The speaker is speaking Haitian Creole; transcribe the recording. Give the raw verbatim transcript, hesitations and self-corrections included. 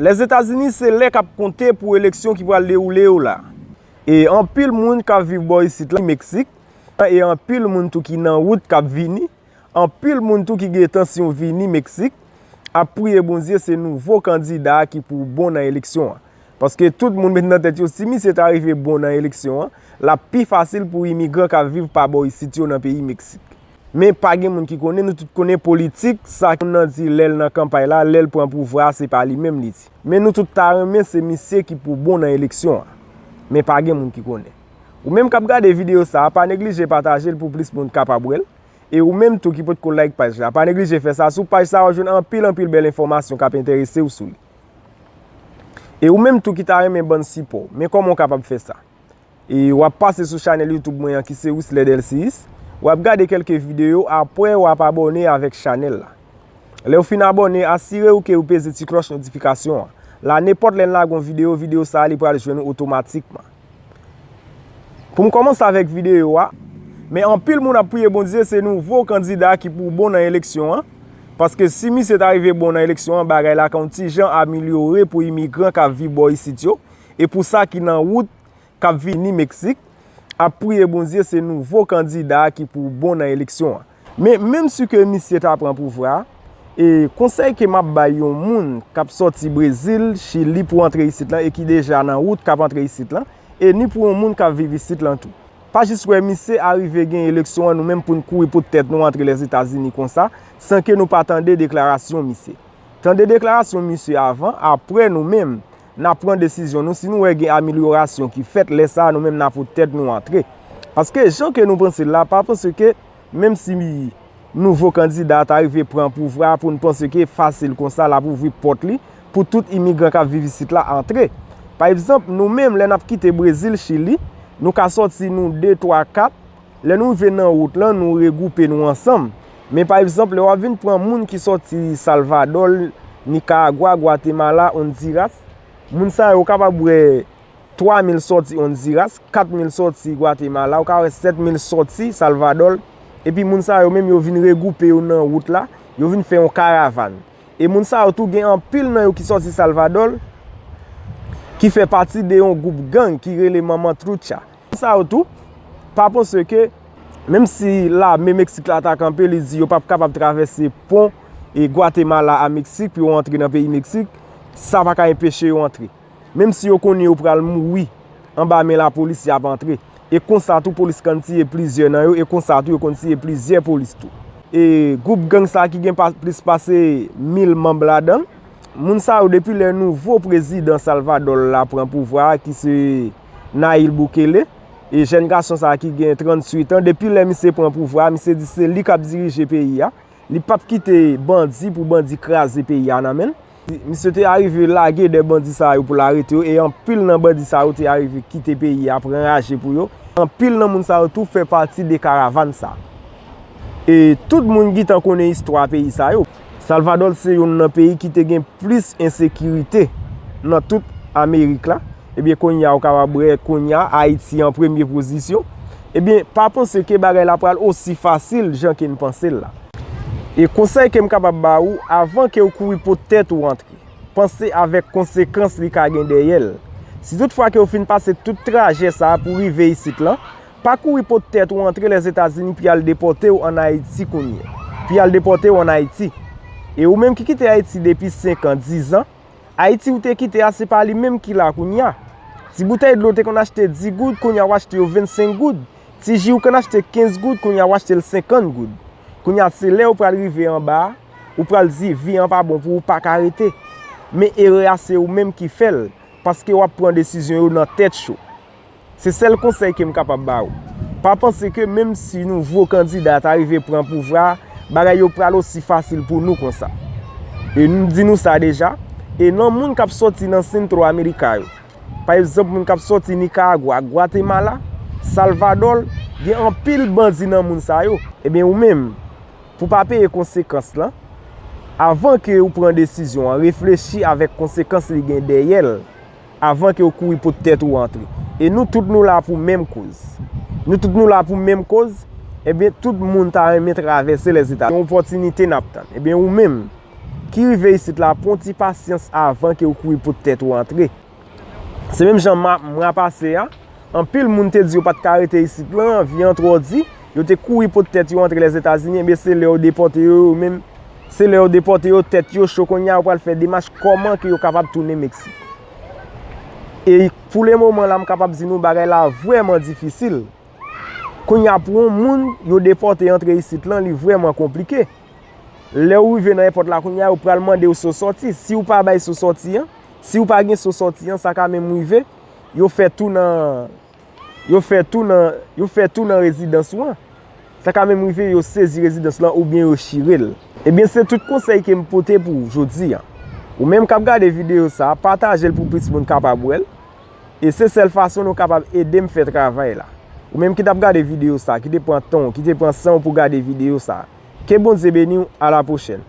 Lèzetazini se lè k ap konte pou eleksyon ki pral dewoule yo la. E anpil moun k ap viv bò isit la, Meksik, e anpil moun tou ki nan wout k ap vini, anpil moun tou ki gen entansyon vini Meksik, ap priye Bondye se nouvo kandida a ki pou bon nan eleksyon an. Paske tout moun met nan tèt yo, si misye ta rive bon nan eleksyon an, l ap pi fasil pou imigran k ap viv pa bò isit yo nan peyi Meksik. Men pa gen moun ki konnen, nou tout konnen politik, sa moun nan di lè l nan kanpay la, lè l pran pouvwa a, se pa li menm li di. Men nou tout ta renmen se misye ki pou bon nan eleksyon an. Men pa gen moun ki konnen. Ou menm k ap gade videyo sa a, pa neglije pataje l pou plis moun kapab wè l. E ou menm tou ki potko like paj la, pa neglije fè sa. Sou paj sa a, w ap jwenn anpil, anpil bèl enfòmasyon k ap enterese w sou li. E ou menm tou ki ta renmen ban n sipò, men kòman w kapab fè sa? E w ap pase sou chanèl YouTube mwen an ki se Wisley Delcius. W ap gade kèlke videyo, apre w ap abòne avèk chanèl la. Lè w fin abòne, asire w ke w peze ti klòch notifikasyon an. La, nenpòt lè n lage yon videyo, videyo sa a li pral jwenn ou otomatikman. Pou m kòmanse avèk videyo a, men anpil moun ap priye Bondye se nouvo kandida ki pou bon nan eleksyon an, paske si misye ta rive bon nan eleksyon an, bagay la ka yon ti jan amelyore pou imigran k ap viv bò isit yo, e pou sa ki nan wout k ap vini Meksik, ap priye Bondye se nouvo kandida ki pou bon nan eleksyon an. Men menm si ke misye ta pran pouvwa a, e konsèy ke m ap bay yon moun k ap sòti Brezil, Chili pou antre isit lan e ki deja nan wout k ap antre isit lan, e ni pou yon moun k ap viv isit lan tou. Pa jis wè misye arive gen eleksyon an, nou menm pou n kouri pot tèt nou antre Lèzetazini konsa, san ke nou pa tande deklarasyon misye. Tande deklarasyon misye avan, apre nou menm, n a pran desizyon nou. Si nou wè gen amelyorasyon ki fèt, lè sa a nou menm n a pot tèt nou antre. Paske jan ke nou panse l la, pa panse ke menm si nouvo kandida a ta rive pran pouvwa a pou n panse ke fasil konsa l ap ouvri pòt li pou tout imigran k ap viv isit la antre. Pa egzanp, nou menm, lè n ap kite Brezil, Chili, nou ka sòti nou de, twa, kat, lè nou rive nan wout lan, nou regwoupe nou ansanm. Men pa egzanp, lè w ap vin pran moun ki sòti Salvadò, Nikaragwa, Gwatemala, Ondiras, moun sa yo kapab wè twa mil sòti Ondiras, kat mil sòti Gwatemala, ou ka wè sèt mil sòti Salvadò, epi moun sa yo menm yo vin regwoupe yo nan wout la, yo vin fè yon karavàn. E moun sa yo tou gen anpil nan yo ki sòti Salvadò, ki fè pati de yon gwoup gang ki rele Mama Trucha. Moun sa yo tou, pa panse ke, menm si lame Meksik la ta kanpe, li di yo p ap kapab travèse pon e Gwatemala a Meksik pou yo antre nan peyi Meksik, sa pa ka enpeche yo antre. Menm si yo konnen yo pral mouri anba men lapolis, y ap antre. E konsa tou, polis konn tiye plizyè nan yo, e konsa tou, yo konn tiye plizyè polis tou. E gwoup gang sa ki gen pa, plis pase mil manm ladan l, moun sa yo, depi lè nouvo prezidan Salvadò la pran pouvwa a, ki se Nayib Bukele, e jèn gason sa ki gen tranntuit an, depi lè misye pran pouvwa a, misye di se li k ap dirije peyi a. Li p ap kite bandi pou bandi kraze peyi a nan men l. Misye te arive lage de bandi sa yo pou l arete yo, e anpil nan bandi sa yo te arive kite peyi a, pran raje pou yo. Anpil nan moun sa yo tou fè pati de karavàn sa. E tout moun gentan konnen istwa peyi sa yo. Salvadò se youn nan peyi ki te gen plis ensekirite nan tout Amerik la. Ebyen, kounye a, ou kapab wè, kounye a, Ayiti an premye pozisyon. Ebyen, pa panse ke bagay la pral osi fasil jan ke n panse l la. E konsèy ke m kapab ba ou, avan ke w kouri pot tèt ou antre, panse avèk konsekans li ka gen dèyè l. Si tout fwa ke w fin pase tout trajè sa a pou rive isit lan, pa kouri pot tèt ou antre Lèzetazini pou y al depòte w ann Ayiti kounye a. Pou y al depòte w ann Ayiti. E ou menm ki kite Ayiti depi senk an, diz an, Ayiti ou te kite a, se pa li menm ki la kounye a. Ti boutèy dlo w te konn achte dis goud, kounye a w achte yo vennsenk goud. Ti ji ou konn achte kenz goud, kounye a w achte l senkant goud. Kounye a se lè ou pral rive anba a, ou pral di vi an pa bon pou ou, pa ka rete. Men erè a se ou menm ki fè l, paske w ap pran desizyon yo nan tèt cho. Se sèl konsèy ke m kapab ba ou. Pa panse ke menm si nouvo kandida ta rive pran pouvwa a, bagay yo pral osi fasil pou nou konsa. E m di nou sa deja, e nan moun k ap sòti nan Centro America yo, pa egzanp, moun k ap sòti Nikaragwa, Gwatemala, Salvadò, gen anpil bandi nan moun sa yo. Ebyen, ou menm, pou pa peye konsekans lan, avan ke ou pran desizyon an, reflechi avèk konsekans li gen dèyè l, avan ke ou kouri pot tèt ou antre. E nou tout nou la pou menm koz. Nou tout nou la pou menm koz, ebyen, tout moun ta renmen travèse Lèzetazini. Yon opòtinite n ap tann. Ebyen, ou menm, ki rive isit la, pran ti pasyans avan ke w kouri pot tèt ou antre. Se menm jan mwa pase a, anpil moun te di yo pa t ka rete isit lan, vi an twò di, yo te kouri pot tèt yo antre Lèzetazini, ebyen se lè yo depòte yo, yo menm, se lè yo depòte yo, tèt yo cho, kounye a yo pral fè demach kòman ke yo kapab tounen Meksik. E pou le moman la, m kapab di nou bagay la vrèman difisil. Kounye a pou yon moun yo depòte antre isit lan, li vrèman konplike. Lè ou rive nan èpòt la kounye a, yo pral mande w so sòti. Si ou pa bay so sòti an, si ou pa gen so sòti an, sa ka menm rive, yo fè tou nan, yo fè tou nan, yo fè tou nan rezidans ou an. Sa ka menm rive, yo sezi rezidans lan oubyen yo chire l. Ebyen, se tout konsèy ke m pote pou w jodi a. Ou menm k ap gade videyo sa, pataje l pou plis moun kapab wè l. E se sèl fason nou kapab ede m fè travay la. Ou menm ki t ap gade videyo sa, ki te pran tan w, ki te pran san w pou gade videyo sa, ke Bondye beni w, a la pwochèn.